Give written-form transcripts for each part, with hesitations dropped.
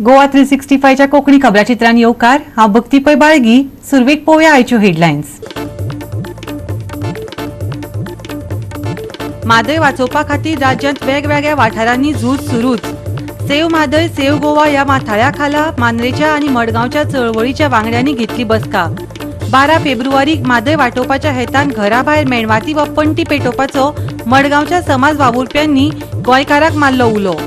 गोवा 365च्या कोंकणी खबराचित्रान येवकार. हांव भक्ती पै बाळगी. सुरवेक पळोवया आयच्यो हेडलायन्स. म्हादय वाचोवपा खातीर राज्यांत वेगवेगळ्या वाठारांनी झूज सुरूच. सेव म्हादय सेव गोवा ह्या माथाळ्या खाला मांद्रेच्या आनी मडगांवच्या चळवळीच्या वांगड्यांनी घेतली बसका. 12 फेब्रुवारीक म्हादय वाटोवपाच्या हेतान घराभायर मेणवाती वा पणटी पेटोवपाचो मडगांवच्या समाज वावुरप्यांनी गोंयकाराक मारलो उलो.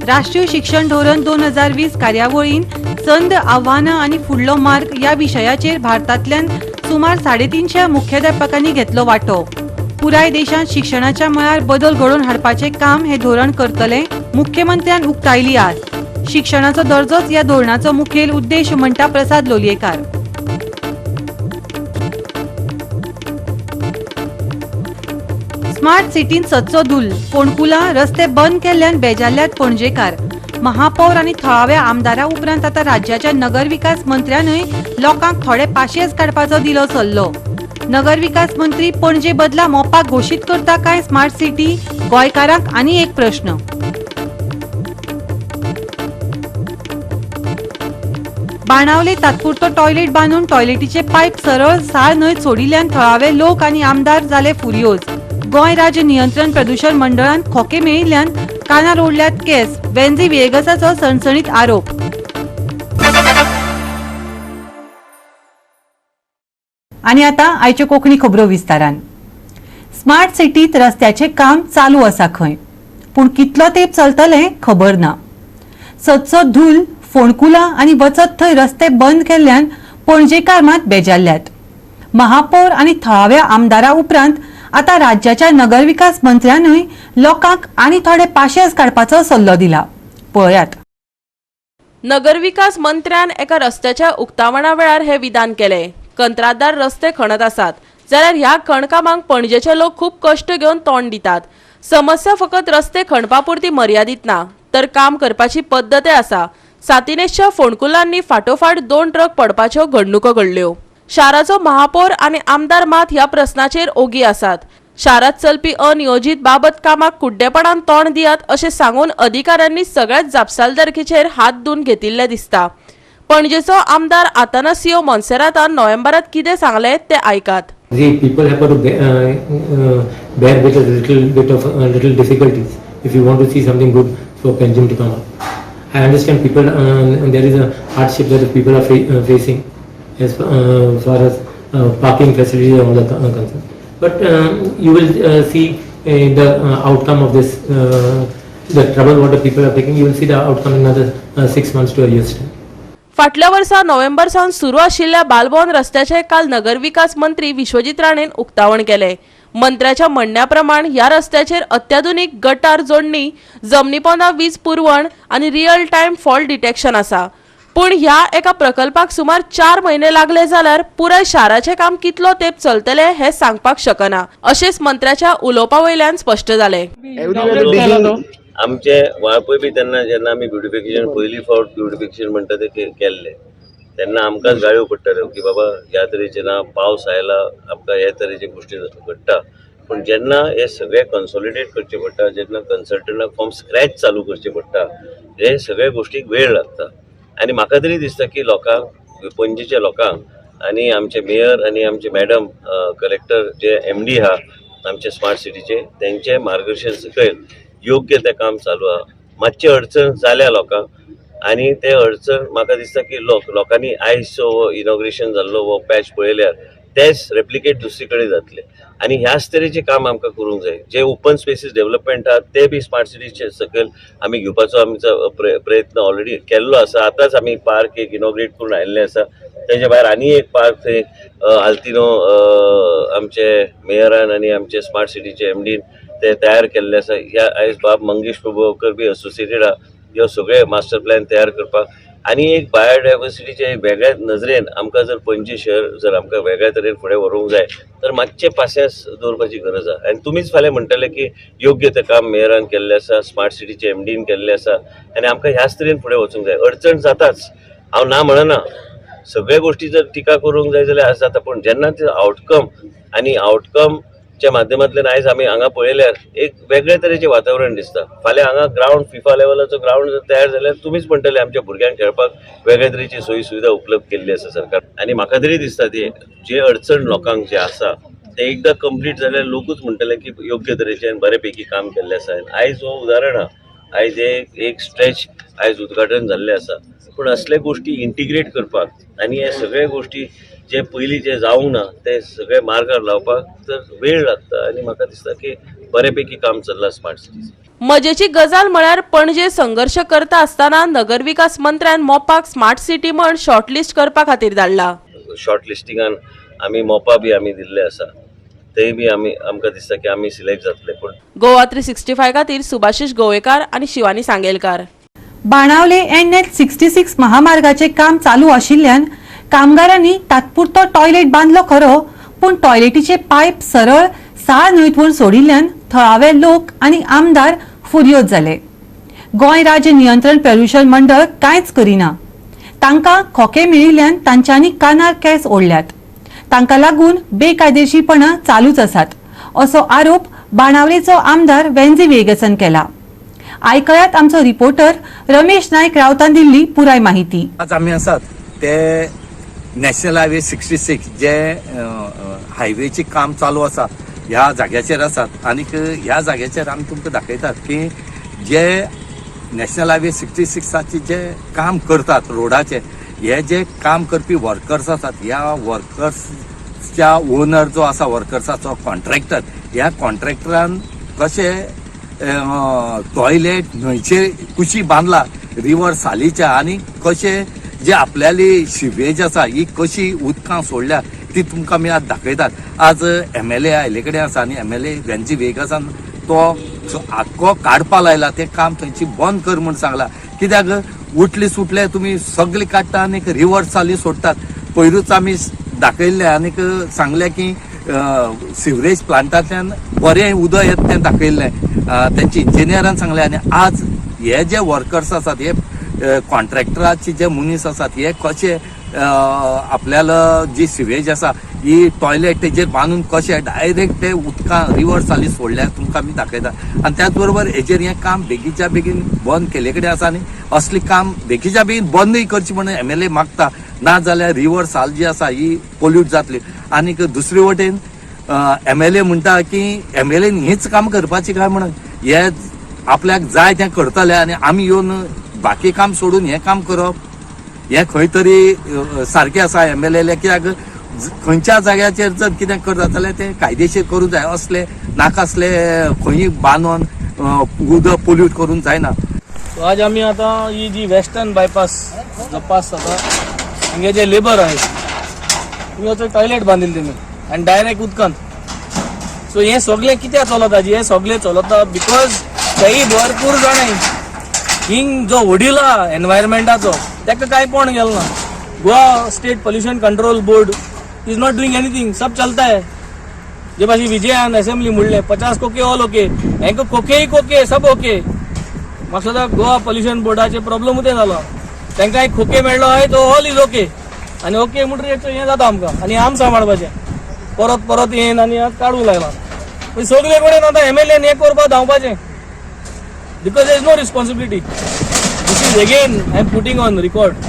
राष्ट्रीय शिक्षण धोरण 2020 कार्यावळीन संद, आव्हानां आनी फुडलो मार्ग ह्या विशयाचेर भारतांतल्यान सुमार 350 मुख्याध्यापकांनी घेतलो वांटो. पुराय देशांत शिक्षणाच्या मळार बदल घडोवन हाडपाचें काम हें धोरण करतलें, मुख्यमंत्र्यान उक्तायली आस. शिक्षणाचो दर्जोच ह्या धोरणाचो मुखेल उद्देश, म्हणटा प्रसाद लोलयेकार. स्मार्ट सिटींत सदचो धुल्ल, फोंडकुलां, रस्ते बंद केल्ल्यान बेजारल्यात पणजेकार. महापौर आनी थळाव्या आमदारा उपरांत आतां राज्याच्या नगरविकास मंत्र्यानूय लोकांक थोडे पाशेज काडपाचो दिलो सल्लो. नगरविकास मंत्री पणजे बदला मोपा घोशीत करता काय स्मार्ट सिटी, गोंयकारांक आनी एक प्रश्न. बाणावले तात्पुरतो टॉयलेट बांदून टॉयलेटीचे पायप सरळ साळ न्हंयत सोडिल्ल्यान थळावे लोक आनी आमदार जाले फुर्योज. गोंय राज्य नियंत्रण प्रदूषण मंडळान खोके मेळिल्ल्यान कानार ओडल्यात केस, वेन्झी व्हिएगसाचो सणसणीत आरोप. आनी आतां आयच्यो कोंकणी खबरो विस्तारान. स्मार्ट सिटीत रस्त्याचें काम चालू आसा खंय, पूण कितलो तेंप चलतलें खबर ना. सदचो धूल, फोंडकुलां आनी वचत थंय रस्ते बंद केल्ल्यान पणजेकार मात बेजारल्यात. महापौर आनी थळाव्या आमदारा उपरांत आतां राज्याच्या नगरविकास मंत्र्यानूय लोकांक आनी थोडे पाशेज काडपाचो सल्लो दिला. पळयात. नगरविकास मंत्र्यान एका रस्त्याच्या उक्तावणा वेळार हे विधान केले. कंत्राटदार रस्ते खणत आसात जाल्यार ह्या खणकामांक पणजेचे लोक खूब कश्ट घेवन तोंड दितात. समस्या फकत रस्ते खणपा पुरती मर्यादीत ना, तर काम करपाची पद्दतय आसा. सातिनेसच्या फोंडकुलांनी फाटोफाट 2 ट्रक पडपाच्यो घडणुको घडल्यो. शाराचो महापौर आनी आमदार मात ह्या प्रस्नाचेर ओगी आसात. शारांत चलपी अनियोजीत बाबत कामाक कुड्डेपणान तोंड दियात अशें सांगून अधिकाऱ्यांनी सगळ्याच जापसालदारकीचेर हात धुवन घेतिल्लें दिसता. पणजेचो आमदार आतानासियो मोन्सेरातान नोव्हेंबरात कितें सांगलें तें आयकात. See, people have got to bear with a little bit of little difficulties if you want to see something good for Panjim to come up. I understand people, there is a hardship that the people are facing as far as parking facilities and all that are concerned. But you will see the outcome of this, the trouble what the people are taking, you will see the outcome in another 6 months to a year's time. फाटल्या वर्सा नोव्हेंबर सावन सुरू आशिल्ल्या बालभवन रस्त्याचें काल नगरविकास मंत्री विश्वजीत राणेन उक्तावण केलें. मंत्र्याच्या म्हणण्या प्रमाण ह्या रस्त्याचेर अत्याधुनीक गटार जोडणी, जमनीपोंदा वीज पुरवण आनी रियल टायम फॉल्ट डिटेक्शन आसा. पूण ह्या एका प्रकल्पाक सुमार 4 म्हयने लागले जाल्यार पुराय शाराचें काम कितलो तेंप चलतलें हें सांगपाक शकना, अशेंच मंत्र्याच्या उलोवपा वयल्यान स्पश्ट जालें. आमचे वाळपय बी तेन्ना जेन्ना आमी ब्युटिफिकेशन पयली फावट ब्युटिफिकेशन म्हणटा ते केल्लें तेन्ना आमकांच गाळयो पडटाल्यो की बाबा ह्या तरेचे ना पावस आयला आमकां हे तरेचे गोश्टी घडटा. पूण जेन्ना हे सगळे कन्सॉलिडेट करचे पडटा, जेन्ना कन्सल्टंटाक फ्रॉम स्क्रॅच चालू करचें पडटा, हे सगळे गोश्टीक वेळ लागता. आनी म्हाका तरी दिसता की लोकांक, पणजेच्या लोकांक आनी आमचे मेयर आनी आमचे मॅडम कलेक्टर जे एम डी आहा आमचे स्मार्ट सिटीचे, तेंचे मार्गदर्शन सकयल योग्य तें काम चालू आहा. मातशी अडचण जाल्या लोकांक आनी ते अडचण म्हाका दिसता की लोकांनी आयज जो इनॉग्रेशन जाल्लो हो पॅच पळयल्यार तेच रेप्लिकेट दुसरी कडेन जातले. आनी ह्याच तरेचें काम आमकां करूंक जाय. जे ओपन स्पेसीस डेव्हलपमेंट आहा ते बी स्मार्ट सिटीचे सकयल आमी घेवपाचो आमचो प्रयत्न ऑलरेडी केल्लो आसा. आतांच आमी पार्क एक इनॉग्रेट करून आयिल्ले आसा. तेजे भायर आनी एक पार्क थंय आल्तिनो आमचे मेयरान आनी आमचे स्मार्ट सिटीचे एम डीन ते तयार केल्ले आसा. ह्या आयज बाब मंगेश प्रभुगांवकर बी असोसिएटेड आहा ह्यो सगळे मास्टर प्लॅन तयार करपाक. आनी एक बायोडायवर्सिटीचे वेगळ्या नजरेन आमकां जर पणजे शहर जर आमकां वेगळ्या तरेन फुडें व्हरूंक जाय तर मातशें पासियेंस दवरपाची गरज आहा. आनी तुमीच फाल्यां म्हणटले की योग्य तें काम मेयरान केल्लें आसा, स्मार्ट सिटीचे एम डीन केल्लें आसा आनी आमकां ह्याच तरेन फुडें वचूंक जाय. अडचण जाताच, हांव ना म्हणना, सगळ्या गोश्टी जर टिका करूंक जाय जाल्यार जाता, पूण जेन्ना ते आवटकम आनी आवटकम च्या माध्यमांतल्यान आयज आमी हांगा पळयल्यार एक वेगळे तरेचें वातावरण दिसता. फाल्यां हांगा ग्रावंड फिफा लेवलाचो ग्रावंड जर तयार जाल्यार तुमीच म्हणटले आमच्या भुरग्यांक खेळपाक वेगळे तरेची सोयी सुविधा उपलब्ध केल्ली आसा सरकार. आनी म्हाका तरी दिसता ती जे अडचण लोकांक जे आसा ते एकदां कंप्लीट जाल्यार लोकूच म्हणटले की योग्य तरेचें आनी बरे पैकी काम केल्लें आसा. आनी आयज हो उदाहरण आहा, आयज हे एक स्ट्रेच आयज उद्घाटन जाल्लें आसा. पूण असले गोश्टी इंटिग्रेट करपाक आनी हे सगळे गोश्टी जे पयलीं जे जावंक ना ते सगळे मार्गार लावपाक तर वेळ लागता आनी म्हाका दिसता की बरे पैकी काम चल्लां स्मार्ट सिटीचें. मजेची गजाल म्हळ्यार पणजे संघर्श करता आसतना नगरविकास मंत्र्यान मोपाक स्मार्ट सिटी म्हण शॉर्टलिस्ट करपा खातीर धाडला. शॉर्ट लिस्टिंगान आमी मोपा बी आमी दिल्ले आसा, तेय बी आमी आमकां दिसता की आमी सिलेक्ट जातले पूण गोवा 365 खातीर सुभाषिश गोवेकार आनी शिवानी सांगेलकार. बाणावले एनएच 66 महामार्गाचे काम चालू आशिल्ल्यान कामगारांनी तात्पुरतो टॉयलेट बांदलो खरो, पूण टॉयलेटीचे पायप सरळ साळ न्हंयत सोडिल्ल्यान थळावे लोक आनी आमदार फुर्योज जाले. गोंय राज्य नियंत्रण प्रदूषण मंडळ कांयच करिना. तांकां खोके मेळिल्ल्यान तांच्यांनी कानार केंस ओडल्यात. तांकां लागून बेकायदेशीरपणां चालूच आसात, असो आरोप बाणावलेचो आमदार वेन्झी वेगसन केला. आयकयात आमचो रिपोर्टर रमेश नायक रावतान दिल्ली पुराय माहिती. आज आमी आसात ते नॅशनल हायवे 66 जे हायवेचें काम चालू आसा ह्या जाग्याचेर आसात. आनीक ह्या जाग्याचेर आमी तुमकां दाखयतात की जे नॅशनल हायवे 66आचे जे काम करतात रोडाचे, हे जे काम करपी वर्कर्स आसात, ह्या वर्कर्सच्या ओनर जो आसा वर्कर्साचो कॉन्ट्रॅक्टर, ह्या कॉन्ट्रॅक्टरान कशे टॉयलेट न्हंयचे कुशी बांदला रिवर सालीच्या आनी कशे जे आपल्याली सिवेज आसा ही कशी उदकां सोडल्या ती तुमकां आमी आज दाखयतात. आज एमएलए आयले कडेन आसा आनी एमएलए वेन्झी वेगासान तो आख्खो काडपा लायला. तें काम थंयची बंद कर म्हूण सांगला. कित्याक उठले सुटले तुमी सगळे काडटा आनी रिवर साली सोडटात. पयरूच आमी दाखयल्लें आनीक सांगलें की सिवरेज प्लांटांतल्यान बरें उदक येता तें दाखयल्लें, तेंच्या इंजिनियरान सांगलें. आनी आज हे जे वर्कर्स आसात, हे कॉन्ट्रॅक्टराचे जे मनीस आसात, हे कशे आपल्याला जी सिवेज आसा ही टॉयलेट तेजेर बांदून कशे डायरेक्ट ते उदकां रिवर साली सोडल्या तुमकां आमी दाखयता. आनी त्याच बरोबर हेजेर हें काम बेगीच्या बेगीन बंद केल्ले कडेन आसा आनी असलें काम बेगीच्या बेगीन बंदूय करचें म्हणून एमएलए मागता. ना जाल्यार रिवर साल जी आसा ही पोल्यूट जातली. आनीक दुसरे वटेन एमएलए म्हणटा की एमएलएन हीच काम करपाची काय म्हणून हे आपल्याक जाय तें करतले आनी आमी येवन बाकी काम सोडून हें काम करप हें खंय तरी सारकें आसा एमएलए? कित्याक खंयच्या जाग्याचेर जर कितें करता जाल्यार तें कायदेशीर करूंक जाय. असले नाकासले खंयूय बांदून उदक पोल्यूट करूंक जायना. सो आज आमी आतां ही जी वेस्टर्न बायपास जो पास जाता, हांगे जे लेबर आहे तुमी वचून टॉयलेट बांदिल्ले तेमी आनी डायरेक्ट उदकांत. सो हें सगळें कित्याक चलता जी, हें सगळें चलता because तेय भरपूर जाणां हिंग जो वडील आहा एनवायरमेंटाचो ताका कांय पडोन गेलो ना. Goa State Pollution Control Board is not doing anything. सब चलता है. जे भाशेन विजयान असेंब्ली म्हणलें 50 खोके ऑल ओके, हेंका खोकेय खोके सब ओके. म्हाका सुद्दां गोवा पोल्युशन बोर्डाचे प्रॉब्लम तें जालो. तांकां एक खोके मेळ्ळो आहे तो ऑल is okay आनी ओके म्हणटकीर हें जाता आमकां आनी आम सांबाळपाचें परत परत येन आनी आतां काडूंक लागला. मागीर सगळे कडेन आतां एमएलएन हें करपाक धांवपाचें because there is no responsibility. This is again I am putting on record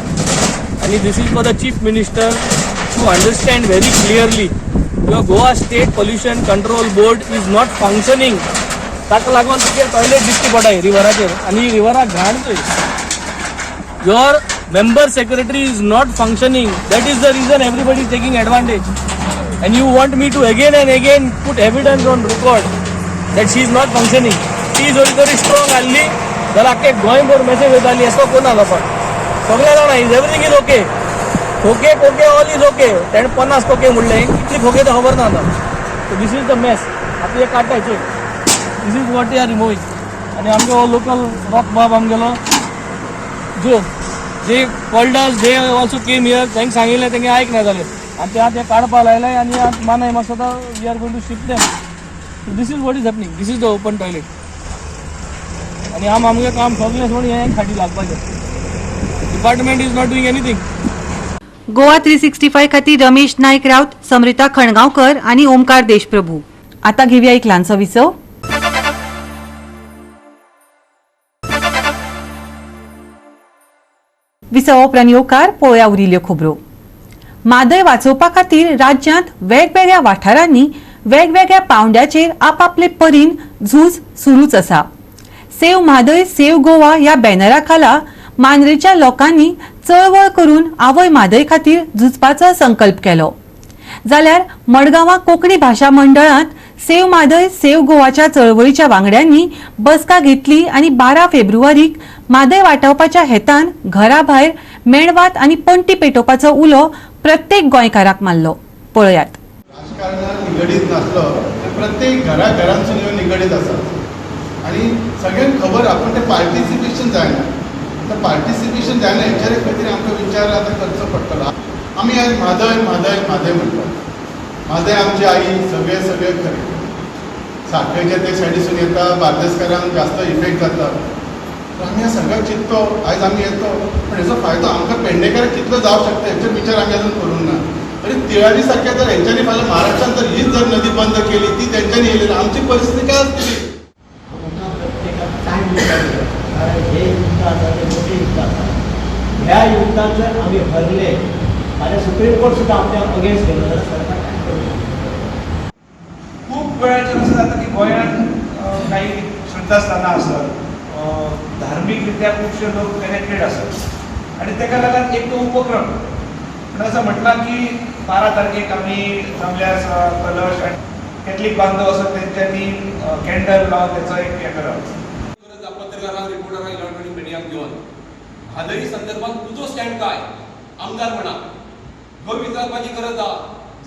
आनी this is for the Chief Minister to understand very clearly. किंवा Goa State Pollution Control Board is not functioning. ताका लागून तुगे toilet दिश्टी पडटा रिवराचेर आनी रिवराक घाण चोय. Your member secretary is not functioning. That is the reason everybody is taking advantage. And you want me to again and again put evidence on record that she is not functioning. ती जरी तरी strong आहली जाल्यार आख्खे गोंयभर message वयताली. असो कोना लोकांक सगळे जाणा is everything is okay. खोके खोके ऑल is okay. तेणें 50 खोके म्हणले, कितले खोके ते खबर ना आतां. So this is the mess. आतां हे काडटाय चोय. This is what are removing. आनी आमगे हो लोकल रॉक बाब आमगेलो जो जे called us, they also came here. तांकां सांगिल्लें, तेंगे आयक ना जालें आनी ते आतां ते काडपा लायले आनी आतां मानाय मातसो आतां we are going to shift them. This is what is happening. This is the open toilet. आनी आम आमगे काम सगळें सोडून हें खाटी लागपाचें. Department is not doing anything. Goa 365 खातीर रमेश नायक राऊत, समृता खणगांवकर आणि ओमकार देशप्रभू. आता घेवया एक ल्हानसो विसव. विसवा उपरांत येवकार पळोवया उरिल्ल्यो खबरो. म्हादय वाचोवपा खातीर राज्यांत वेगवेगळ्या वाठारांनी वेगवेगळ्या पावंड्याचेर आपापले परीन झूज सुरूच आसा. सेव म्हादय सेव गोवा ह्या बॅनरा खाला मांद्रेच्या लोकांनी चळवळ करून आवय म्हादय खातीर झुजपाचो संकल्प केलो. जाल्यार मडगांवां कोंकणी भाशा मंडळांत सेव म्हादय सेव गोवाच्या चळवळीच्या वांगड्यांनी बसका घेतली आनी 12 फेब्रुवारीक म्हादय वाटावपाच्या हेतान घरा भायर मेणवात आनी पणटी पेटोवपाचो उलो प्रत्येक गोंयकाराक मारलो. पळयात. राजकारणान निगडीत नासलो तर प्रत्येक घरा घरांसून येवन निगडीत आसा आनी सगळ्यांक खबर आहा, पूण तें पार्टिसिपेशन जायना. तर पार्टिसिपेशन जायना हेचेर खंय तरी आमकां विचार आतां करचो पडटलो. आमी आयज म्हादय म्हादय म्हादय म्हणटा. म्हादय आमची आई, सगळें सगळें खरें. साखळेच्या ते सायडीसून येता, बार्देसकारांक जास्त इफेक्ट जाता. तर आमी ह्या सगळ्याक चिंततो, आयज आमी येतो, पण हेचो फायदो आमकां पेडणेकारांक कितलो जावंक शकता हेचेर विचार आमी अजून करूंक ना. तरी तिळारी सारक्या जर हेंच्यांनी फाल्यां महाराष्ट्रान जर हीच जर नदी बंद केली, ती तेंच्यांनी येयली, आमची परिस्थिती काय आसतली? टायम दिवपाक जाय, कारण हे युद्ध आसा तें मोठें युद्ध आसा. ह्या युद्धान जर आमी हरले फाल्यां सुप्रीम कोर्ट सुद्दां आमच्या अगेन्स्ट गेलो जाल्यार सरकार काय करूं शकता? खूब वेळाचेर अशें जाता की गोंयांत काही श्रद्धास्थानां आसत, धार्मीक रित्या खुबशे लोक कनेक्टेड आसत आनी ताका लागून एक तो उपक्रम पण असं म्हटलां की 12 तारखेक आमी जमल्यार कलश आनी कॅथलीक बांधव आसत तेंच्यांनी कॅन्डल लावन तेचो एक हें करप. पत्रकारांक, रिपोर्टरांक, इलेक्ट्रॉनिक मिडियाक घेवन म्हादई संदर्भात तुजो स्टँड काय आमदार म्हणा हो विचारपाची गरज आहा.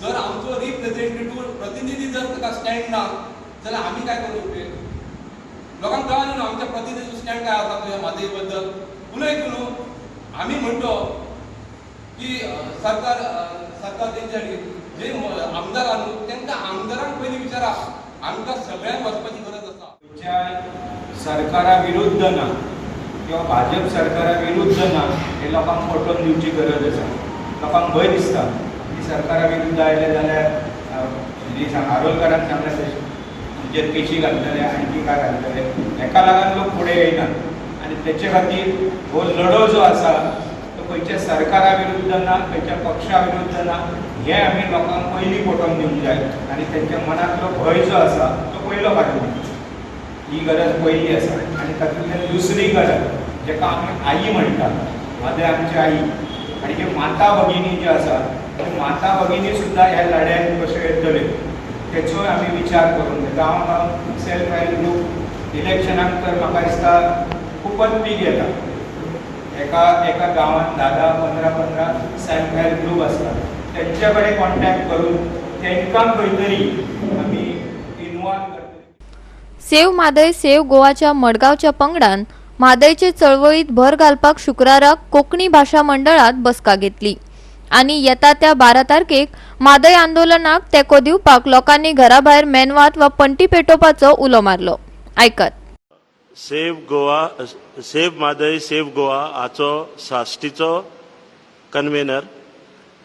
जर आमचो रिप्रेझेंटेटिव्ह प्रतिनिधी जर ताका स्टँड ना जाल्यार आमी काय करून उपयोग? लोकांक कळना न्हू आमच्या प्रतिनिधीचो स्टँड काय आसा तुज्या म्हादई बद्दल उलय तूं न्हू. आमी म्हणटो की सरकार सरकार तेंच्यानी जे आमदार आहा न्हू तांकां आमदारांक पयलीं विचारा. आमकां सगळ्यांक वचपाची गरज आसा. खंयच्याय सरकारा विरुद्ध ना किंवा भाजप सरकारा विरुद्ध ना हे लोकांक पटोवन दिवची गरज आसा. लोकांक भंय दिसता की सरकारा विरुद्ध आयले जाल्यार आरोलकारान सांगलें तशें आमचेर केशी घालतले, आणकी काय घालतले. हेका लागून लोक फुडें येयनात आनी तेचे खातीर हो लढो जो आसा तो खंयच्या सरकारा विरुद्ध ना, खंयच्या पक्षा विरुद्ध ना, हें आमी लोकांक पयलीं पटोवन दिवंक जाय आनी तेंच्या मनांतलो भंय जो आसा तो पयलो काडून ही गरज पयली आसा. आनी तातूंतल्यान दुसरी गरज जेका आमी आई म्हणटात, म्हादय आमची आई, आनी जे माता भगिनी ज्यो आसा त्यो माता भगिनी सुद्दां ह्या लढ्यान कश्यो येतल्यो तेचोय आमी विचार करूंक जाय. गांवां गांवांत सेल्फ हेल्प ग्रूप इलेक्शनाक तर म्हाका दिसता खुबच पीक येता. एका एका गांवांत 10-10, 15-15 सेल्फ हेल्प ग्रूप आसता, तेंचे कडेन कॉन्टेक्ट करून तेंकां खंय तरी आमी इनवॉल्व करतले. सेव म्हादय सेव गोवाच्या मडगांवच्या पंगडान म्हादयचे चळवळीत भर घालपाक शुक्राराक कोंकणी भाशा मंडळात बसका घेतली आनी येता त्या 12 तारखेक म्हादय आंदोलनाक तेंको दिवपाक लोकांनी घराभायर मेणवात वा पणटी पेटोवपाचो उलो मारलो. आयकात. Save Goa, save Mhadei save Goa हाचो साश्टीचो कन्वेनर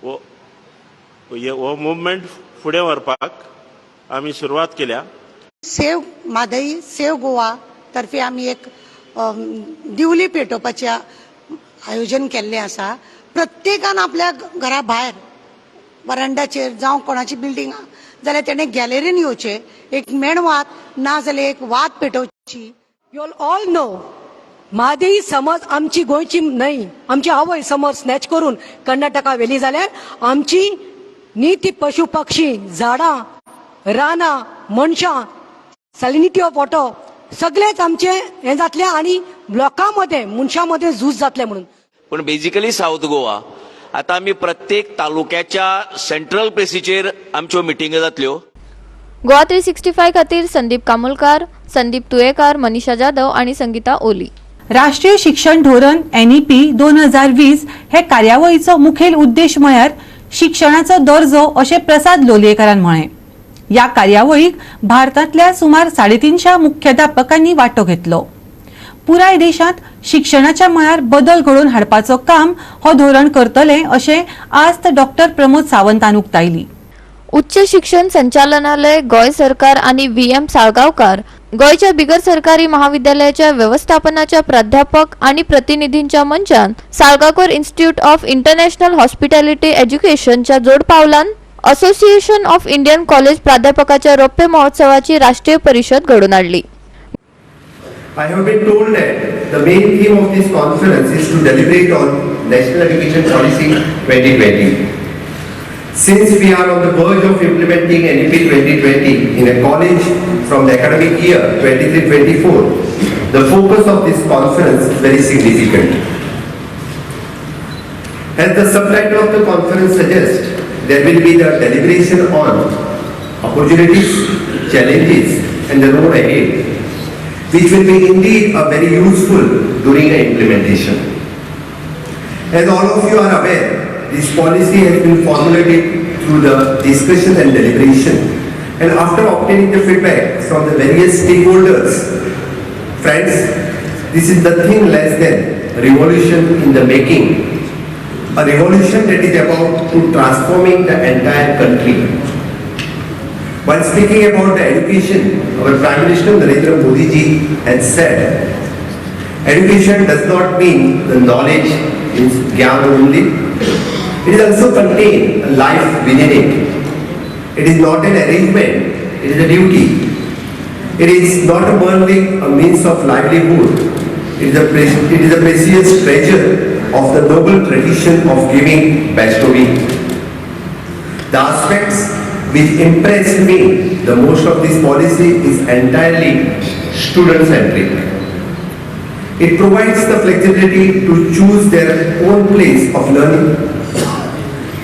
हो मुवमेंट फुडें व्हरपाक आमी सुरवात केल्या. सेव म्हादई सेव गोवा तर्फे आमी एक दिवली पेटोवपाचें आयोजन केल्लें आसा. प्रत्येकान आपल्या घरा भायर वरांडाचेर जावं कोणाची बिल्डींग आहा जाल्यार तेणें गॅलरीन येवचें, एक मेणवात ना जाल्यार एक वात पेटोवची. You all know Mhadei समज आमची गोंयची न्हय, आमची आवय समज स्नॅच करून कर्नाटका व्हेली जाल्यार आमची न्ही ती पशु पक्षी, झाडां, रानां, मनशां, सॅलिनिटी ऑफ वॉटर सगळेच आमचे हें जातलें आनी लोकां मदें मनशां मदें झूज जातलें म्हणून. पण बेजिकली सावथ गोवा आता आमी प्रत्येक तालुक्याच्या सेंट्रल प्लेसीचेर आमच्यो मिटिंग्यो जातल्यो. गोवा 365 खातीर संदीप कामुलकार, संदीप तुयेकार, मनीषा जाधव आणि संगीता ओली. राष्ट्रीय शिक्षण धोरण एनईपी 2020 हे कार्यावळीचो मुखेल उद्देश म्हळ्यार शिक्षणाचो दर्जो अशें प्रसाद लोलयेकारान म्हळें. ह्या कार्यावळीक भारतांतल्या सुमार 350 मुख्याध्यापकांनी वांटो घेतलो. पुराय देशांत शिक्षणाच्या मळार बदल घडोवन हाडपाचो काम हो धोरण करतले अशें आस्त डॉक्टर प्रमोद सावंतान उक्तायली. उच्च शिक्षण संचालनालय, गोंय सरकार आनी व्ही एम साळगांवकार गोंयच्या बिगर सरकारी महाविद्यालयाच्या वेवस्थापनाच्या प्राध्यापक आनी प्रतिनिधींच्या मंचान Salgaocar Institute of International Hospitality एज्युकेशनच्या जोडपावलान असोसिएशन ऑफ इंडियन कॉलेज प्राध्यापकाच्या रौप्य महोत्सवाची राष्ट्रीय परिषद घडोवन हाडली. I have been told that the main theme of this conference is to deliberate on National Education Policy 2020. Since we are on the verge of implementing NEP 2020 in a college from the academic year 23-24, the focus of this conference is very significant. As the subtitle of the conference suggests, there will be the deliberation on opportunities, challenges, and the road ahead, which will be indeed a very useful during the implementation. As all of you are aware, this policy has been formulated through the discussion and deliberation, and after obtaining the feedback from the various stakeholders, friends, this is nothing less than revolution in the making, a revolution that is about to transforming the entire country. While speaking about the education, our Prime Minister Narendra Modi ji has said, education does not mean the knowledge is gyan only. It is also contain a life within it. It is not an arrangement, it is a duty. It is not merely a means of livelihood. It is a precious treasure of the noble tradition of giving bestowing. The aspects which impressed me the most of this policy is entirely student-centric. It provides the flexibility to choose their own place of learning.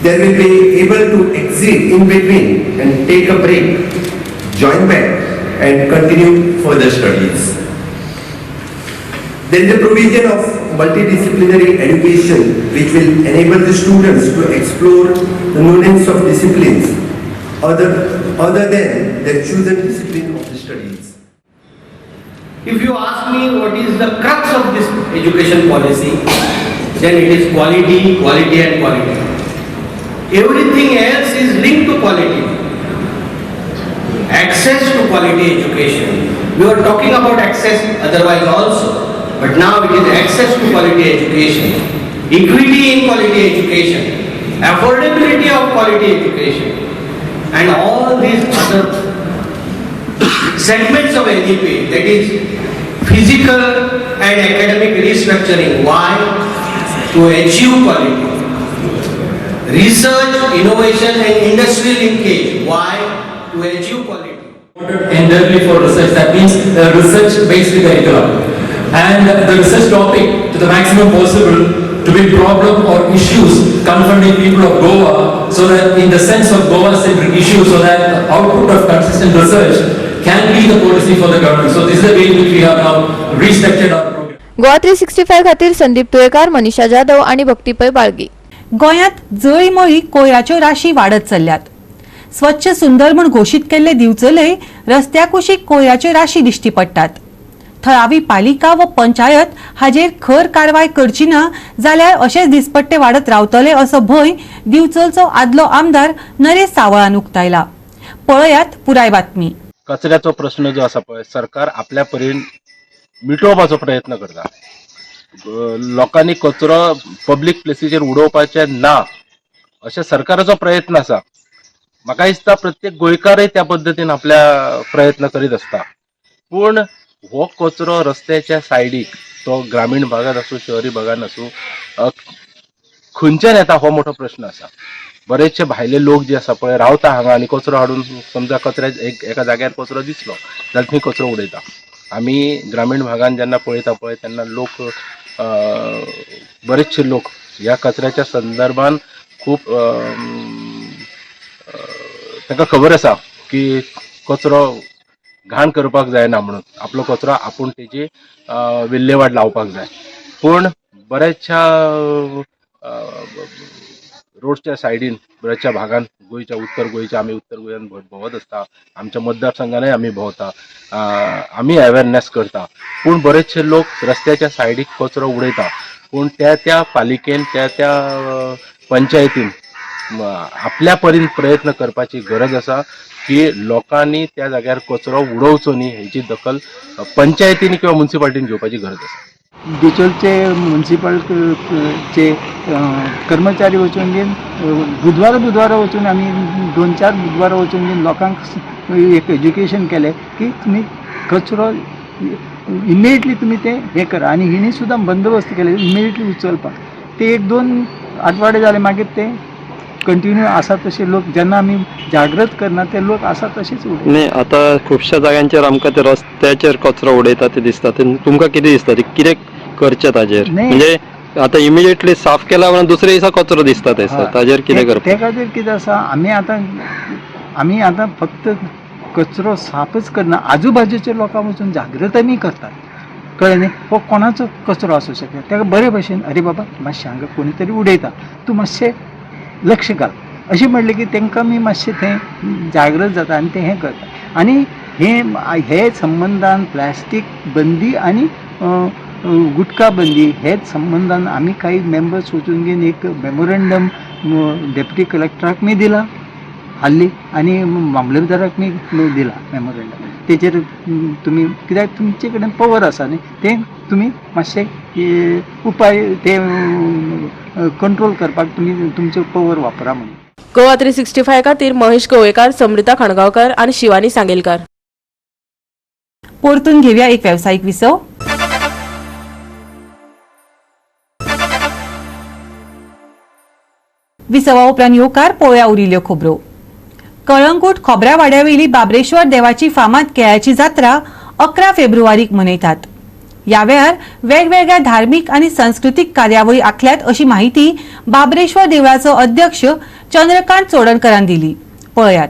They will be able to exit in between and take a break, join back and continue further studies. There is a provision of multidisciplinary education which will enable the students to explore the nuance of disciplines other than their chosen discipline of the studies. If you ask me what is the crux of this education policy, then it is quality, quality and quality. Everything else is linked to quality. Access to quality education. We were talking about access otherwise also, but now it is access to quality education, equity in quality education, affordability of quality education, and all these other segments of NEP, that is physical and academic restructuring. Why? To achieve quality. Research, innovation and industry linkage. Why? To achieve quality. Entirely for research, that means research-based curriculum. And the research topic, to the maximum possible, to be problem or issues confronting people of Goa, so that in the sense of Goa-centric issues, so that the output of consistent research can be the policy for the government. So this is the way in which we have now restructured our program. Goa 365 खातीर संदीप तुयेकार, मनीषा जाधव आणि भक्ती पै, बाळगी. गोंयांत जळीमळी कोयराच्यो राशी वाडत चल्ल्यात. स्वच्छ सुंदर म्हूण घोशीत केल्ले दिवचले रस्त्या कुशीक कोयराच्यो राशी दिश्टी पडटात. थळावी पालिका व पंचायत हाजेर खर कारवाय करची ना जाल्यार अशेच दिसपट्टे वाडत रावतले असो भंय दिवचलचो आदलो आमदार नरेश सावळान उक्तायला. पळयात पुराय बातमी. कचऱ्याचो प्रश्न जो आसा पळय, सरकार आपल्या परीन मिटोवपाचो प्रयत्न करता. लोकांनी कचरो पब्लीक प्लेसीचेर उडोवपाचें ना अशें सरकाराचो प्रयत्न आसा. म्हाका दिसता प्रत्येक गोंयकारय त्या पद्दतीन आपल्या प्रयत्न करीत आसता, पूण हो कचरो रस्त्याच्या सायडीक, तो ग्रामीण भागात आसूं, शहरी भागान आसूं, खंयच्यान येता हो मोठो प्रश्न आसा. बरेचशे भायले लोक जे आसा पळय, रावता हांगा आनी कचरो हाडून, समजा कचऱ्या एक एका जाग्यार कचरो दिसलो जाल्यार थंय कचरो उडयता. आमी ग्रामीण भागान जेन्ना पळयता पळय, तेन्ना लोक, बरेचशे लोक ह्या कचऱ्याच्या संदर्भान खूब तांकां खबर आसा की कचरो घाण करपाक जायना म्हणून, आपलो कचरो आपूण तेजी विल्लेवाट लावपाक जाय. पूण बऱ्याचशा रोडच्या सायडीन बऱ्याचशा भागान, गोंयच्या, उत्तर गोंयच्या, आमी उत्तर गोंयान भोंवत आसता, आमच्या मतदारसंघानय आमी भोंवता, आमी अवेरनेस करता, पूण बरेचशे लोक रस्त्याच्या सायडीक कचरो उडयता. पूण त्या त्या पालिकेन, त्या त्या पंचायतीन आपल्या परीन प्रयत्न करपाची गरज आसा की लोकांनी त्या जाग्यार कचरो उडोवचो न्ही हेची दखल पंचायतीन किंवा मुन्सिपाल्टीन घेवपाची गरज आसा. बिचोलचे मुन्सिपालचे कर्मचारी वचून बीन बुधवारा बुधवारा वचून आमी 2-4 बुधवारा वचून बीन लोकांक एक एज्युकेशन केलें की तुमी कचरो इमिडिएटली तुमी ते हें करा आनी हिणी सुद्दां बंदोबस्त केले इमिडिएटली उचलपाक. ते 1-2 आठवडे जाले मागीर ते कंटिन्यू आसा तशे लोक जेन्ना आमी जागृत करना ते लोक आसा तशेच उडयता. न्ही, आतां खुबश्या जाग्यांचेर आमकां ते रस्त्याचेर कचरो उडयता ते दिसता, ते तुमकां कितें दिसता ते कितें करचें ताजेर? म्हणजे आतां इमिडिएटली साफ केल्या उपरांत दुसरे दिसा कचरो दिसता थंयसर, ताजेर कितें करप? ते खातीर कितें आसा, आमी आतां फक्त कचरो साफच करना, आजूबाजूचे लोकांक वचून जागृत आमी करतात. कळ्ळें न्ही, हो कोणाचो कचरो आसूं शकता, ताका बरे भशेन अरे बाबा मातशें हांगा कोणी तरी उडयता, तूं मातशें लक्ष घाल अशें म्हणलें की तांकां मी मातशें थंय जागृत जाता आनी तें हें करता. आनी हे संबंदान प्लास्टीक बंदी आनी गुटखा बंदी हे संबंदान आमी काही मेंबर्स वचून घेवन एक मेमोरंडम डेप्युटी कलेक्टराक मी दिला हाल्ली आनी मामलेदाराक मी दिला मेमोरंडम. तेचेर तुमी कित्याक तुमचे कडेन पवर आसा न्ही, तें तुमी मातशें उपाय ते कंट्रोल करपाक तुमी तुमचो पवर वापरा म्हणून. गोवा 365 खातीर महेश गोवेकार, समृता खाणगांवकर आनी शिवानी सांगेलकार. परतून घेवया एक वेवसायीक विसव. विसवा उपरांत येवकार पोळ्या उरिल्ल्यो खबरो. कळंगूट खोबऱ्यावाड्यावेली बाबरेश्वर देवाची फामाद केळ्याची जात्रा 11 फेब्रुवारीक मनयतात. ह्या वेळार वेगवेगळ्या धार्मीक आनी संस्कृतीक कार्यावळी आखल्यात अशी माहिती बाबरेश्वर देवळाचो अध्यक्ष चंद्रकांत चोडणकरान दिली. पळयात.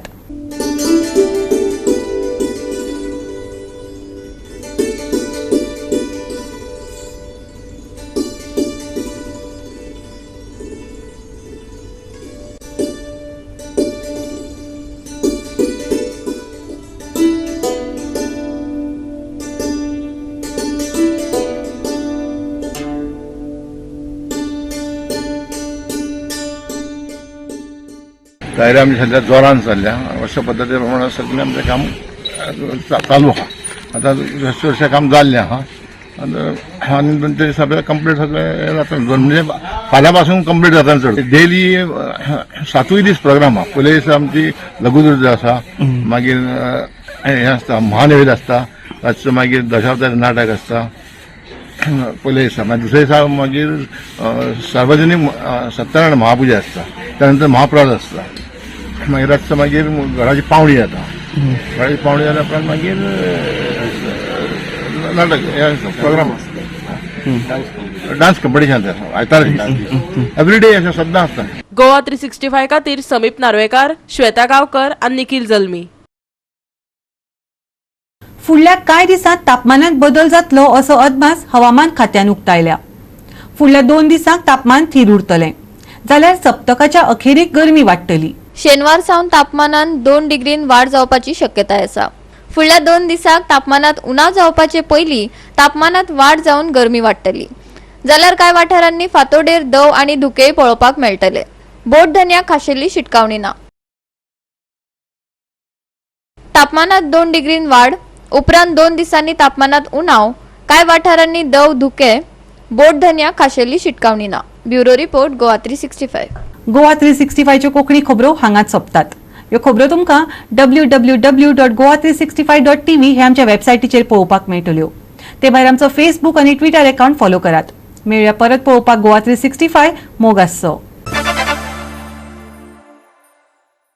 तयारी आमची सध्या जोरान चल्ल्या, अशा पद्दती प्रमाणे सगळें आमचें काम चालू आहा. आतां चडशें काम जाल्लें आहा आनी 2-3 दिसां कंप्लीट सगळें जाता, म्हणजे फाल्यां पासून कंप्लीट जाता चड. डेली 7 दीस प्रोग्राम आहा. पयले दिसा आमची लघुदुर्जा आसा, मागीर हें आसता महानिवेद आसता, रातचो मागीर दशावतार नाटक आसता पयले दिसा. मागीर दुसऱ्या दिसा मागीर सार्वजनीक सत्यनारायण महापुजा आसता, त्यानंतर महाप्रसाद आसता, मागीर रातचो मागीर घराची पावणी जाता, घराची पावणी जाल्या उपरांत मागीर नाटक हें प्रोग्राम आसता, डान्स कंपिटिशन आसता आयतारा एवरी डे अशें सद्दां आसता. गोवा 365 खातीर समीप नार्वेकार, श्वेता गांवकर आनी निखिल जल्मी. फुडल्या कांय दिसांत तापमानात बदल जातलो असो अदमास हवामान खात्यान उक्तायल्या. फुडल्या 2 दिसांक तापमान थीर उरतलें, जाल्यार सप्तकाच्या अखेरीक गरमी वाडटली. शेनवार सावन तापमानात 2 डिग्रीन वाड जावपाची शक्यताय आसा. फुडल्या 2 दिसांक तापमानात उणाव जावपाचे पयलीं तापमानात वाड जावन गरमी वाडटली. जाल्यार कांय वाठारांनी फांतोडेर दव आनी धुकेय पळोवपाक मेळटले. बोट धनयाक खाशेली शिटकावणी ना. तापमानात 2 डिग्रीन वाड उपरांत 2 दिसांनी तापमानात उणाव, कांय वाठारांनी दव धुके, बोट धनयाक खाशेली शिटकावणी ना. Bureau report, Goa 365. Goa 365च्यो Konkani खबरो हांगाच सोंपतात. ह्यो खबरो तुमकां www.goa365.tv हे आमच्या वेबसायटीचेर पळोवपाक मेळटल्यो. ते भायर आमचो फेसबूक आनी ट्विटर अकाउंट फॉलो करात. मेळया परत पळोवपाक गोवा 365. मोग आसचो.